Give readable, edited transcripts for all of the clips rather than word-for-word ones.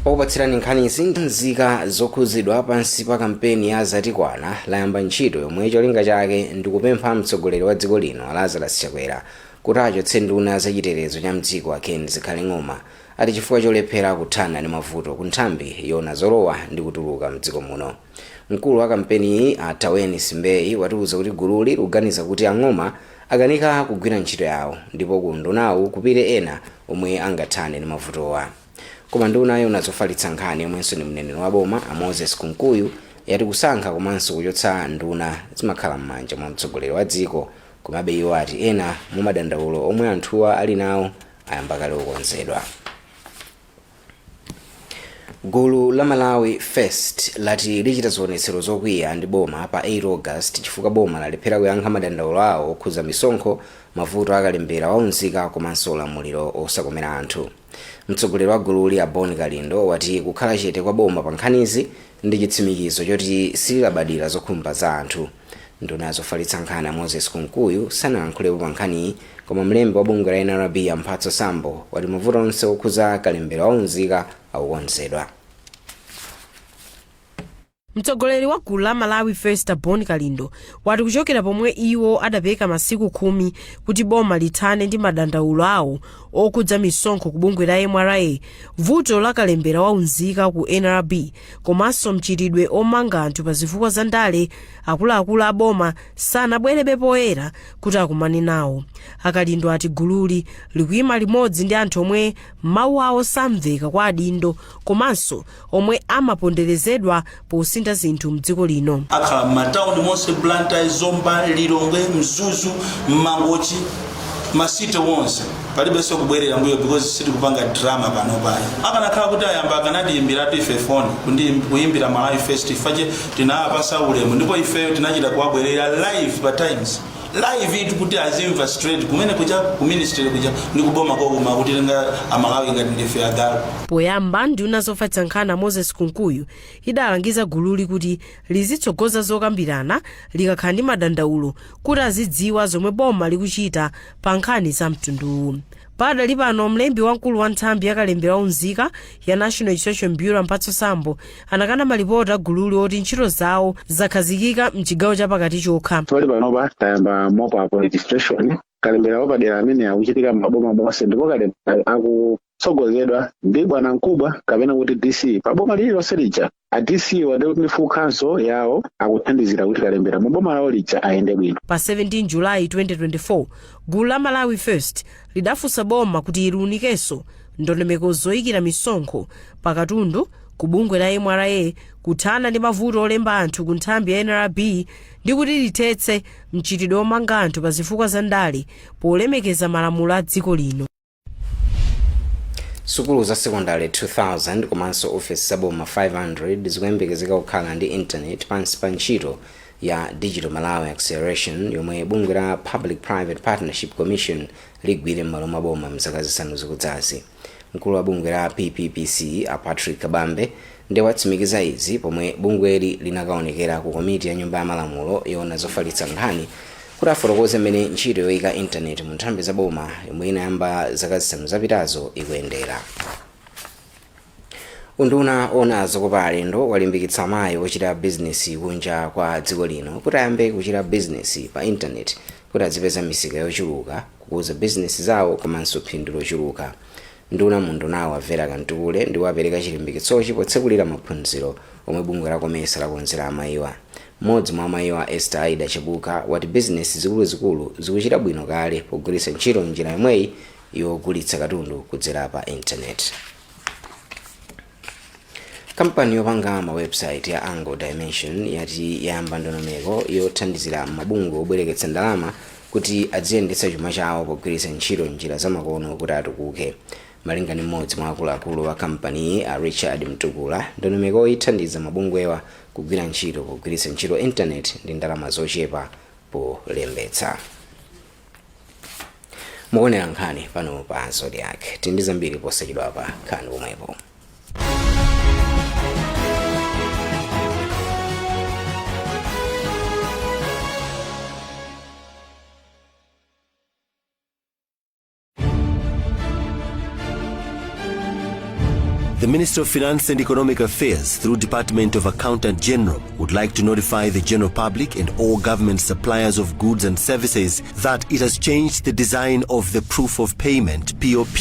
Okupatsirani nkhanizi nzika zokhuzidwa pansi pa kampeni ya Zatikwana layamba ntchito yomwe cholinga chake ndikupempha mtsogoleri wa dziko lino Lazarus Chakwera kuti achotse nduna zachitetezo cha mdziko a Ken Zikhale Ng'oma ati chifukwa cholephera kuthana ndi mavuto ku nthambi yoona zolowa ndi kutuluka mdziko muno. Mkulu wa kampeniyi a Taweni Simbeyi watiuza kuti gululi likuganiza kuti a Ng'oma akanika kugwira ntchito yawo ndipo ku undunawu kupite ena omwe angathane ndi mavutowa. Koma nduna yoona zofalitsa nkhani yomwenso ndi mneneri wa boma a Moses Kunkuyu yati kusankha komanso kuchotsa nduna zimakhala m'manja mwa mtsogoleri wa dziko. Komabe iwo ati ena mwa madandaulo omwe anthuwa ali nawo ayamba kale kukonzedwa. Gulu la Malawi First lati lichita zionetsero zokwiya ndi boma pa 8 August chifukwa boma lalephera kuyankha madandaulo awo okhuza misonkho, mavuto akalembera wa unzika komanso ulamuliro osakomera anthu. Mtsogoleri wa gululi a Bon Kalindo wati kukhala chete kwa boma pa nkhanizi ndi chitsimikizo choti sililabadira zokhumba za anthu. Nduna ya zofalitsa nkhani a Moses Kunkuyu sanalankhulepo pa nkhaniyi koma mlembi wa bungwe la NRB a Mphatso Sambo wati mavuto onse okhuza kalembera wa unzika akukonzedwa. Mtsogoleri wa gulu la Malawi First a Bon Kalindo wati kuchokera pomwe iwo adapereka masiku 10 kuti boma lithane ndi madandaulo awo okhudza misonkho ku bungwe la MRA, vuto la kalembera wa unzika ku NRB komanso mchitidwe omanga anthu pa zifukwa za ndale, akuluakulu a boma sanabwerebe poyera kuti akumane nawo. A Kalindo ati gululi likuyima limodzi ndi anthu omwe mawu awo samveka kwa adindo komanso omwe amaponderezedwa posintha zinthu mdziko lino. Akhala m'matawuni monse, Blantyre, Zomba, Lilongwe, Mzuzu, Mangochi, ma city wonse. Palibenso kubwerera mbuyo because sitikupanga drama pano payi. Akanakhala kuti ayamba akanatiyimbiratu ife foni, kuyimbira Malawi First, ife tinawapasa ulemu ndipo ifeyo tinachita kuwabwerera live pa Times live itu kuti azimva straight kumene kuja ku ministry kuja ndi kuboma kokuma kuti tinga Amalawi ngati ndife agalu. Poyamba nduna zofalitsa nkhani a Moses Kunkuyu idalangiza gululi kuti lizitsogoza zokambirana likakhala ndi madandaulo kuti azidziwa zomwe boma likuchita pa nkhani za mtunduwu. Padali pano mlembi wamkulu wa nthambi ya kalembera wa unzika ya National Registration Bureau Mphatso Sambo anakana malipoti a gululi oti ntchito zawo zakhazikika mchigawo chapakati chokha. Pali panopa tayamba mop up registration, kalembera wapadera amene akuchitika m'maboma monse, ndipo kalembera akutsogozedwa ndi bwana mkubwa kapena kuti DC pa boma lililonse lija. A DC wa ndi full council yawo akuthandizira kuti kalembera mu boma lawo lija ayende bwino. Pa 17 Julayi 2024 gulu la Malawi First lidafunsa boma kuti liunikenso ndondomeko zoyikira misonkho pa katundu ku bungwe la MRA, kuthana ndi mavuto olemba anthu ku nthambi ya NRB ndi kuti lithetse mchitidwe omanga anthu pa zifukwa za ndale polemekeza malamulo a dziko lino. Sukulu za sekondale 2000 komanso ofesi za boma 500 zikuyembekezeka kukhala ndi intaneti pansi pa ntchito ya Digital Malawi Acceleration yomwe bungwe la Public Private Partnership Commission ligwire m'malo mwa boma mzaka zisanu zikudzazi. Mkulu wa bungwe la PPPC a Patrick Kabambe ndiye watsimikiza izi pomwe bungweli linakaonekera ku komiti ya nyumba ya malamulo yoona zofalitsa nkhani kuti afotokoze mmene ntchito yoyika intaneti mu nthambi za boma yomwe inayamba zaka zisanu zapitazo ikuyendera. Unduna ona zokopa alendo walimbikitsa amayi ochita bizinesi kunja kwa dziko lino kuti ayambe kuchita bizinesi pa intaneti kuti azipeza misika yochuluka, kukuza bizinesi zawo komanso phindu lochuluka. Nduna mu undunawu a Vera Kamtukule ndiwo apereka chilimbikitsochi potsekulira maphunziro omwe bungwe la COMESA lakonzera amayiwa. Mmodzi mwa amayiwa, Esther Aida Chebuka, wati bizinesi zikuluzikulu zikuchita bwino kale pogwiritsa ntchito njira yomweyi yogulitsa katundu kudzera pa intaneti. Kampani yopanga ma website ya Angle Dimension yati yayamba ndondomeko yothandizira mabungwe obwereketsa ndalama kuti adziyendetsa chuma chawo pogwiritsa ntchito njira zamakono kuti atukuke. Malinga ndi mmodzi mwa akuluakulu a kampaniyi a Richard Mtukula, ndondomekoyi ithandiza mabungwewa kugwira ntchito pogwiritsa ntchito intaneti ndi ndalama zochepa polembetsa. Mukuonera nkhani pano pa Zodiak. Tili ndi zambiri posachedwapa, khalani pomwepo. The Minister of Finance and Economic Affairs, through Department of Accountant General, would like to notify the general public and all government suppliers of goods and services that it has changed the design of the Proof of Payment, POP,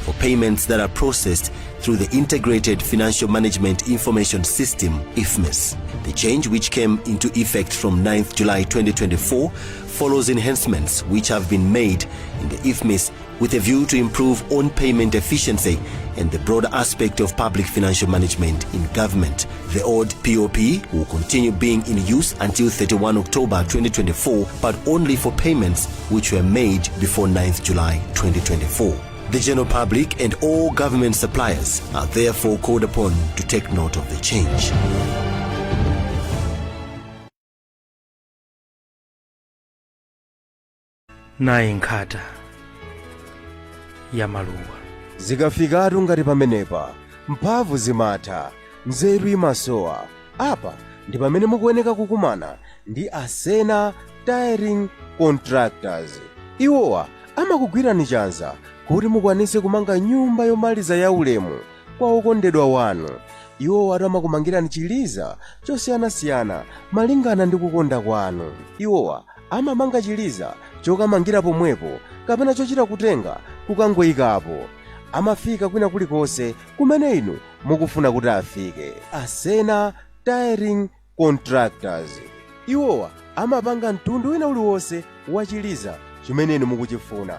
for payments that are processed through the Integrated Financial Management Information System, IFMIS. The change, which came into effect from 9th July 2024, follows enhancements which have been made in the IFMIS with a view to improve on payment efficiency and the broader aspect of public financial management in government. The old POP will continue being in use until 31 October 2024, but only for payments which were made before 9th July 2024. The general public and all government suppliers are therefore called upon to take note of the change. Nayi nkhata ya maluwa. Zikafikatu ngati pamenepa, mphamvu zimatha, nzeru imasowa. Apa ndi pamene mukuyeneka kukumana ndi Asena Tiling Contractors. Iwowa amakugwirani chanza kuti mukwanise kumanga nyumba yomaliza yaulemu kwa okondedwa wanu. Iwowa amakumangirani chiliza chosiyanasiyana malingana ndi kukonda kwanu. Iwowa amamanga chiliza chokamangira pomwepo kapena chochita kutenga kukangoyikapo. Amafika kwina kulikonse kumene inu mukufuna kuti afike. Asena Tiling Contractors, iwowa amapanga mtundu wina uliwonse wachiliza chimene inu mukuchifuna,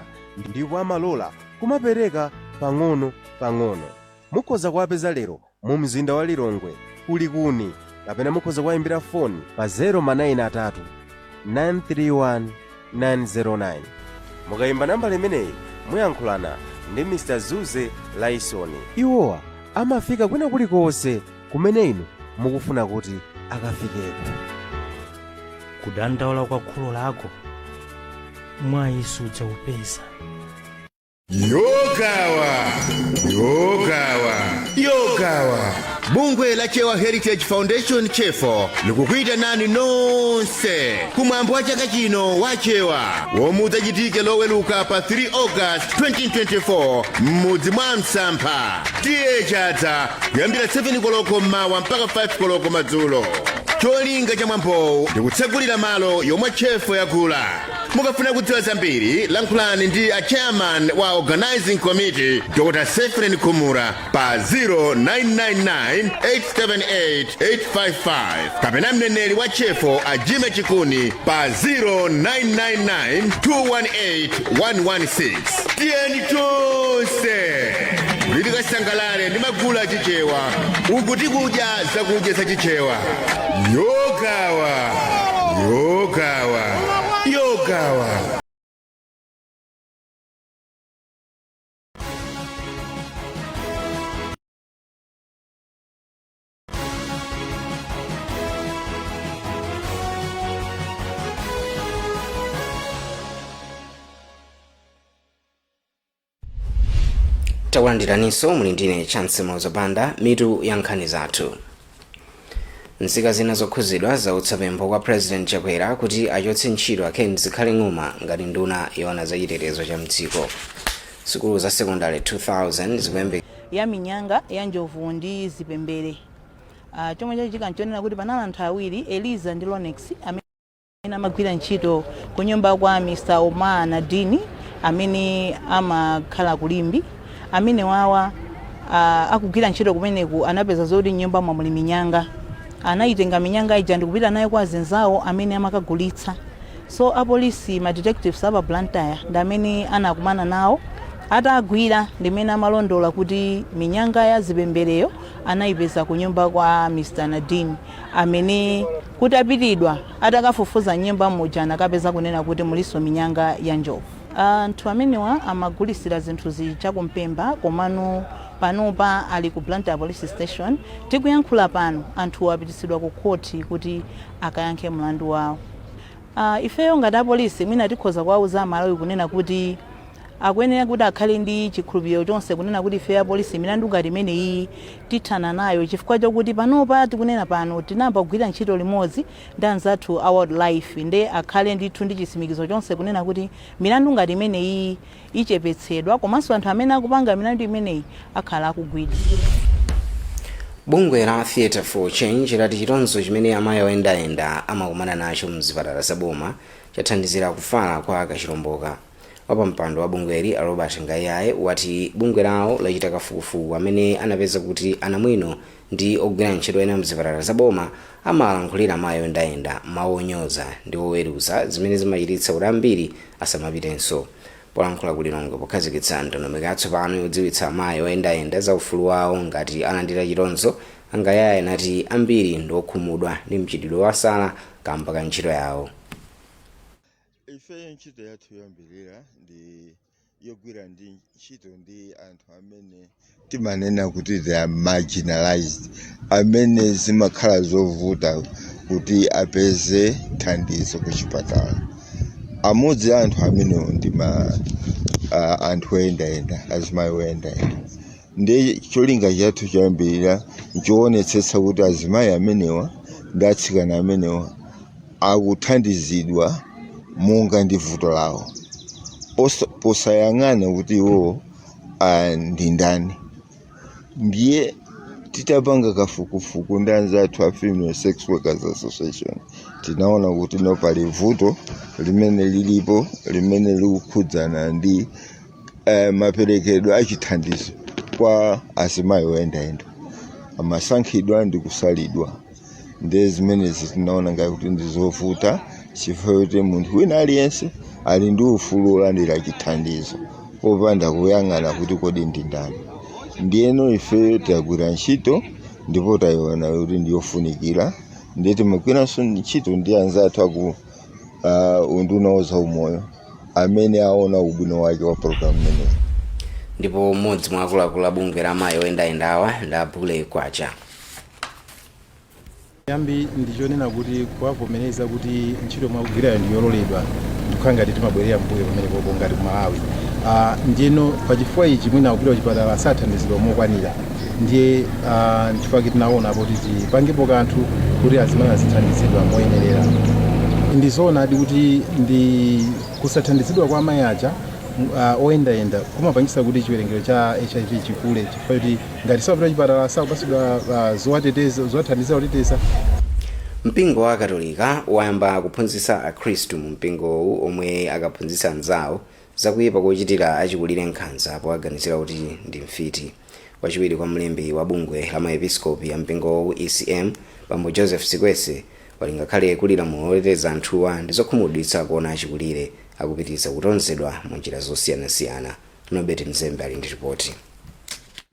ndipo amalola kumapereka pang'ono pang'ono. Mukhoza kuwapeza lero mu mzinda wa Lilongwe kulikuni, kapena mukhoza kuwayimbira foni pa 093 931 909. Mukayimba nambala imeneyi, muyankhulana ndi Mr Zuze Laisoni. Iwowa amafika kwina kulikonse kumene inu mukufuna kuti akafikeko. Kudandaula kwa kholo lako mwayi sudzaupeza. Yogawa, yogawa, yogawa! Bungwe la Chewa Heritage Foundation, CHEFO, likukuitanani nonse kumwambo wa chaka chino wa Chewa womwe udzachitike Loweluka pa 3 August 2024 m'mudzi mwa Msampha, T/A Chadza, kuyambira 7 koloko mmawa mpaka 5 koloko madzulo. Cholinga cha mwambowu ndikutsegulira malo yomwe CHEFO yakula. Mukafuna kudziwa zambiri, lankhulani ndi a chairman wa organizing committee, Dr Sefren Kumura, pa 0999 878 855, kapena mneneri wa CHEFO a Jime Chikuni pa 0999 218 116. Tiyeni tonse kuti tikasangalale ndi magulu achichewa uku tikudya zakudya zachichewa. Yogawa, yogawa, yogawa! Takulandiraninso, muli ndine Chance Mozopanda. Mitu ya nkhani zathu: nzika zina zokhuzidwa zautsa pempho kwa President Chakwera kuti achotse ntchito a Ken Zikhale Ng'oma ngati nduna yoona zachitetezo cha mdziko. Sukulu za sekondari 2000 zikuyembe Ya minyanga ya njovu ndi zipembere. Chomwe chachitika nchonena kuti panali anthu awiri, Eliza ndi Lonex, amene amagwira ntchito ku nyumba kwa Mr Omar Nadini amene amakhala kulimbi. Amene wawa akugwira ntchito kumeneku anapeza zoti nyumba mwamuli minyanga. Anayitenga minyanga ija ndikupita nayo kwa azinzawo amene amakagulitsa. So apolisi, ma detectives apa Blantyre, ndi amene anakumana nawo. Atagwira, ndimene amalondola kuti minyanga ya zipembereyo anayipeza ku nyumba kwa Mr Nadine, amene kuti apitidwa atakafufuza nyumba muja anakapeza kunena kuti muliso minyanga ya njovu. Anthu amenewa amagulisira zinthu zichakumpemba, komano panopa ali ku Blantyre Police Station. Tikuyankhula pano, anthu apitisidwa ku khoti kuti akayankhe mlandu wawo. Ifeyo ngati apolisi mwina tikhoza kuwauza Amalawi kunena kuti akuyenera kuti akhale ndi chikhulupiriro chonse kunena kuti ifeyo apolisi milandu ngati imene iyi tithana nayo, chifukwa chokuti panopa tikunena pano tinayamba kugwira ntchito limodzi ndi anzathu a wildlife. Nde akhale ndithu ndi chitsimikizo chonse kunena kuti milandu ngati imene iyi ichepetsedwa, komanso anthu amene akupanga milandu imeneyi akhala akugwidwa. Bungwe la Theatre for Change lati chitonzo chimene amayi oyendayenda amakumana nacho mzipatala zaboma chathandizira kufala kwa kachilomboka. Wapampando wa bungweli, a Robert Ngayaye, wati bungwe lawo lachita kafukufuku amene anapeza kuti anamwino ndi ogwira ntchito ena mzipatala zaboma amalankhulira amayi oyendayenda mawu onyoza ndi oweruza, zimene zimachititsa kuti ambiri asamapitenso. Polankhula ku Lilongwe pokhazikitsa ndondomeko yatsopano yodziwitsa amayi oyendayenda za ufulu wawo ngati alandira chitonzo, a Ngayaye anati ambiri ndi okhumudwa ndi mchitidwe wasala kamba ka ntchito yawo. Ifeyo ntchito yathu yoyambirira ndi yogwira ndi ntchito ndi anthu amene timanena kuti they are marginalized, amene zimakhala zovuta kuti apeze thandizo ku chipatala. Amodzi a anthu amenewo ndi ma anthu oyendayenda, azimayi oyendayenda. Ndi cholinga chathu choyambirira nchoonetsetsa kuti azimayi amenewa ndi atsikana amenewa akuthandizidwa monga ndi vuto lawo, posayang'ana kuti iwo ndi ndani. Ndiye titapanga kafukufuku ndi anzathu a Female Sex Workers Association, tinaona kuti no, pali vuto limene lilipo limene likukhudzana ndi maperekedwe achithandizo kwa azimayi oyendayenda, amasankhidwa ndi kusalidwa. Ndiye zimenezi tinaona ngati kuti ndi zovuta, chifukwa kuti munthu wina aliyense ali ndi ufulu wolandira chithandizo popanda kuyang'ana kuti kodi ndi ndani. Ndiyeno ifeyo tagwira ntchito ndipo tayiona kuti ndiyofunikira. Ndiye timagwiranso ntchito ndi anzathu aku unduna wa zaumoyo amene aona ubwino wake wa programu imeneyi. Ndipo mmodzi mwa akuluakulu a bungwe la amayi oyendayendawa ndi Abule Kwacha. Yambi ndichonena kuti kuwavomereza kuti ntchito mwakugwirayo ndi yololedwa, ndikukhala ngati timabwerera mbuyo pamenepopo ngati ku Malawi. Ndiyeno pachifukwa ichi mwina akupita kuchipatala sathandizidwa mokwanira. Ndiye nchifukwa tinaona kuti tipangepo kanthu kuti azimayi azithandizidwa moyenerera. Ndizoonadi kuti ndi kusathandizidwa kwa amayi aja oyendayenda kumapangisa kuti chiwerengero cha HIV chikule, chifukwa kuti ngati sapita kuchipatala sakupatsidwa zowateteza, zowathandizira kuteteza. Mpingo wa Katolika wayamba kuphunzitsa akhristu mu mpingowu omwe akaphunzitsa anzawo zakuyipa kochitira achikulire nkhanza powaganizira kuti ndi mfiti. Wachiwiri kwa mlembi wa bungwe la maepiskopi ya mpingowu, ECM, bambo Joseph Sikwese, wati ngakhale kuli lamulo loteteza anthuwa, ndi zokhumudwitsa kuona achikulire akupitiriza kutonzedwa mu njira zosiyanasiyana. Nobert Mzembe ali ndi ripoti.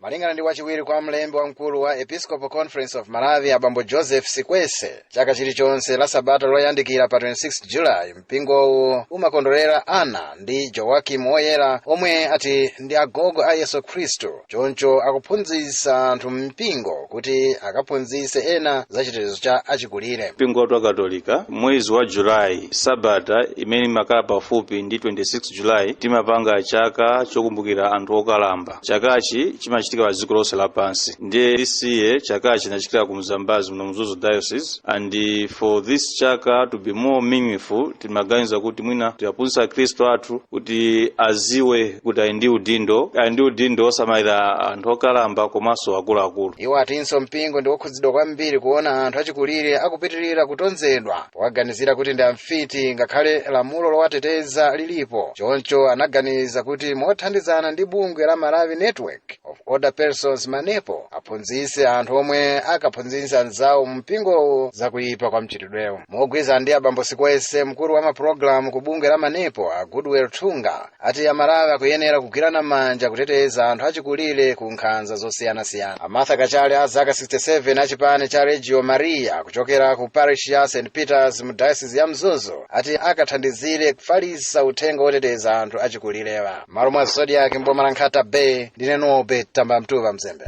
Malingana ndi wachiwiri kwa mlembi wamkulu wa Episcopal Conference of Malawi, abambo Joseph Sikwese, chaka chilichonse la sabata loyandikira pa 26 Julayi mpingowu umakondwerera Ana ndi Joakim Woyera, omwe ati ndi agogo a Yesu Khristu. Choncho akuphunzitsa anthu mpingo kuti akaphunzitse ena za chitetezo cha achikulire. Mpingo wathu wa Katolika, mwezi wa Julayi, sabata imene imakhala pafupi ndi 26 Julayi, timapanga chaka chokumbukira anthu okalamba. Chakachi chimachitika pa dziko lonse lapansi. Ndiye this year chakachi chinachitikira ku Mzambazi muno Mzuzu Diocese, and for this chaka to be more meaningful, timaganiza kuti mwina tiwaphunzitsa akhristu athu kuti aziwe kuti ali ndi udindo osamalira anthu okalamba komanso akuluakulu. Iwo atinso mpingo ndi wokhudzidwa kwambiri kuona anthu achikulire akupitirira kutonzedwa powaganizira kuti ndi amfiti, ngakhale lamulo lowateteza lilipo. Choncho anaganiza kuti mothandizana ndi bungwe la Malawi Network of Older Persons, MANEPO, aphunzitse anthu omwe akaphunzitsa anzawo mpingowo zakuyipa kwa mchitidwewo. Mogwirizana ndi abambo Sikwese, mkulu wa mapulogalamu ku bungwe la MANEPO, a Goodwill Thunga, ati Amalawi akuyenera kugwirana manja kuteteza anthu achikulire ku nkhanza zosiyanasiyana. Amartha Kachale a zaka 67 achipani cha Legio Maria kuchokera ku parish ya St Peters mu diocese ya Mzuzu ati akathandizire kufalitsa uthenga woteteza anthu achikulirewa. Malo mwa Zodiak, mboma la Nkhata Bay, ndine Nobe Tamba Mtuva Mzembe.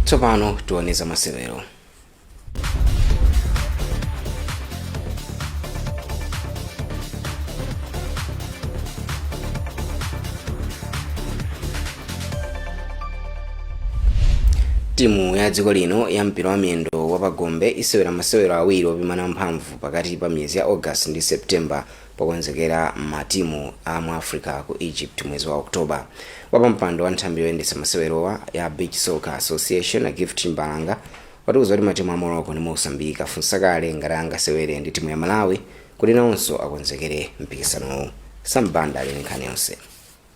Tsopano tione za masewero. Timu ya dziko lino ya mpira wa miyendo wapagombe isewera masewero awiri opimana mphamvu pakati pa miyezi ya August ndi September. Pokonzekera matimu a mu Africa ku Egypt mwezi wa Oktoba, wapampando wa nthambi yoyendetsa masewerowa ya Beach Soccer Association, a Gift Chimbalanga, watiuza kuti matimu a Morocco ndi Mozambique afunsa kale ngati angasewere ndi timu ya Malawi kuti nawonso akonzekere mpikisanowu. Sambanda ali ndi nkhani yonse.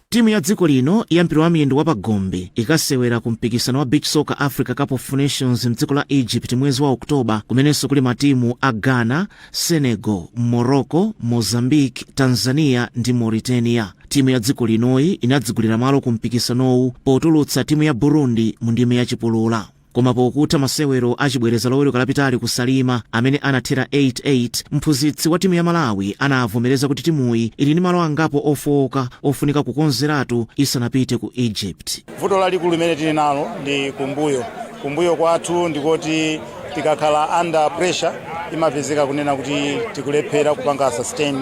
Timu ya dziko lino ya mpira wa miyendo wapagombe ikasewera ku mpikisano wa Beach Soccer Africa Cup of Nations mdziko la Egypt mwezi wa Oktoba, kumenenso kuli matimu a Ghana, Senegal, Morocco, Mozambique, Tanzania ndi Mauritania. Timu ya dziko linoyi inadzigulira malo ku mpikisanowu potulutsa timu ya Burundi mu ndime yachipulula. Koma pokutha masewero achibwereza loweruka lapitali ku Salima, amene anathera 8-8, mphunzitsi wa timu ya Malawi anavomereza kuti timuyi ili ndi malo angapo ofowoka ofunika kukonzeratu isanapite ku Egypt. Vuto lalikulu limene tili nalo ndi kumbuyo. Kumbuyo kwathu ndikoti tikakhala under pressure imapezeka kunena kuti tikulephera kupanga sustain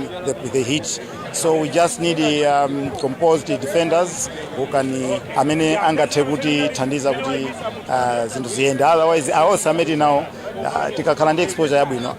the hit, so we just need composed defenders who can, amene angathe kutithandiza kuti zinthu ziyende. Otherwise awonse amene tinawo, tikakhala ndi exposure yabwino,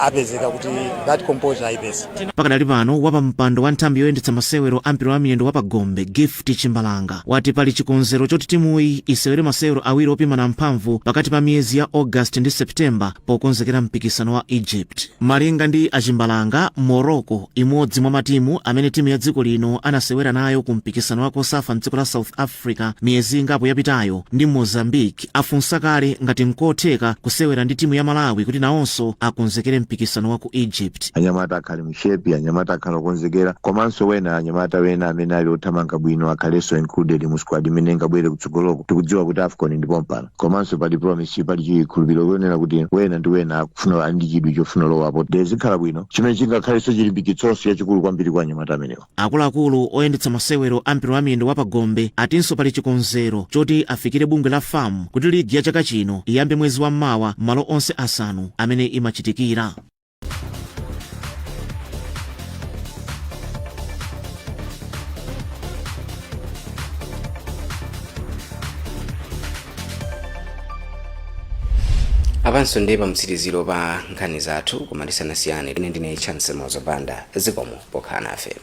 apezeka kuti that composure ayipeza. Pakadali pano, wapampando wa nthambi yoyendetsa masewero a mpira wa miyendo wapagombe, Gift Chimbalanga, wati pali chikonzero choti timuyi isewere masewero awiri opimana mphamvu pakati pa miyezi ya August ndi September pokonzekera mpikisano wa Egypt. Malinga ndi Achimbalanga, Morocco, imodzi mwa matimu amene timu ya dziko lino anasewera nayo ku mpikisano wa COSAFA mdziko la South Africa miyezi ingapo yapitayo, ndi Mozambique afunsa kale ngati nkotheka kusewera ndi timu ya Malawi kuti nawonso akonzekere mpikisano wa ku Egypt. Anyamata akhale mu shape, anyamata akhale okonzekera, komanso wena anyamata wena amene ali othamanga bwino akhalenso included mu squad imene ingabwere kutsogoloko. Tikudziwa kuti AFCON ndipo mpano, komanso pali promise, pali chikhulupiriro kuonera kuti wena ndi wena akufuna, ali ndi chidwi chofuna lowapo, ndiye zikhala bwino, chimene chingakhalenso chilimbikitsonso chachikulu kwambiri kwa anyamata amenewa. Akuluakulu oyendetsa masewero a mpira wa miyendo wapagombe atinso pali chikonzero choti afikire bungwe la FAM kuti ligi ya chaka chino iyambe mwezi wa mawa m'malo onse asanu amene imachitikira. Apanso ndiye pamtsiriziro pa nkhani zathu, koma tisanasiyane, ine ndine Chance Mozopanda. Zikomo pokhala nafe.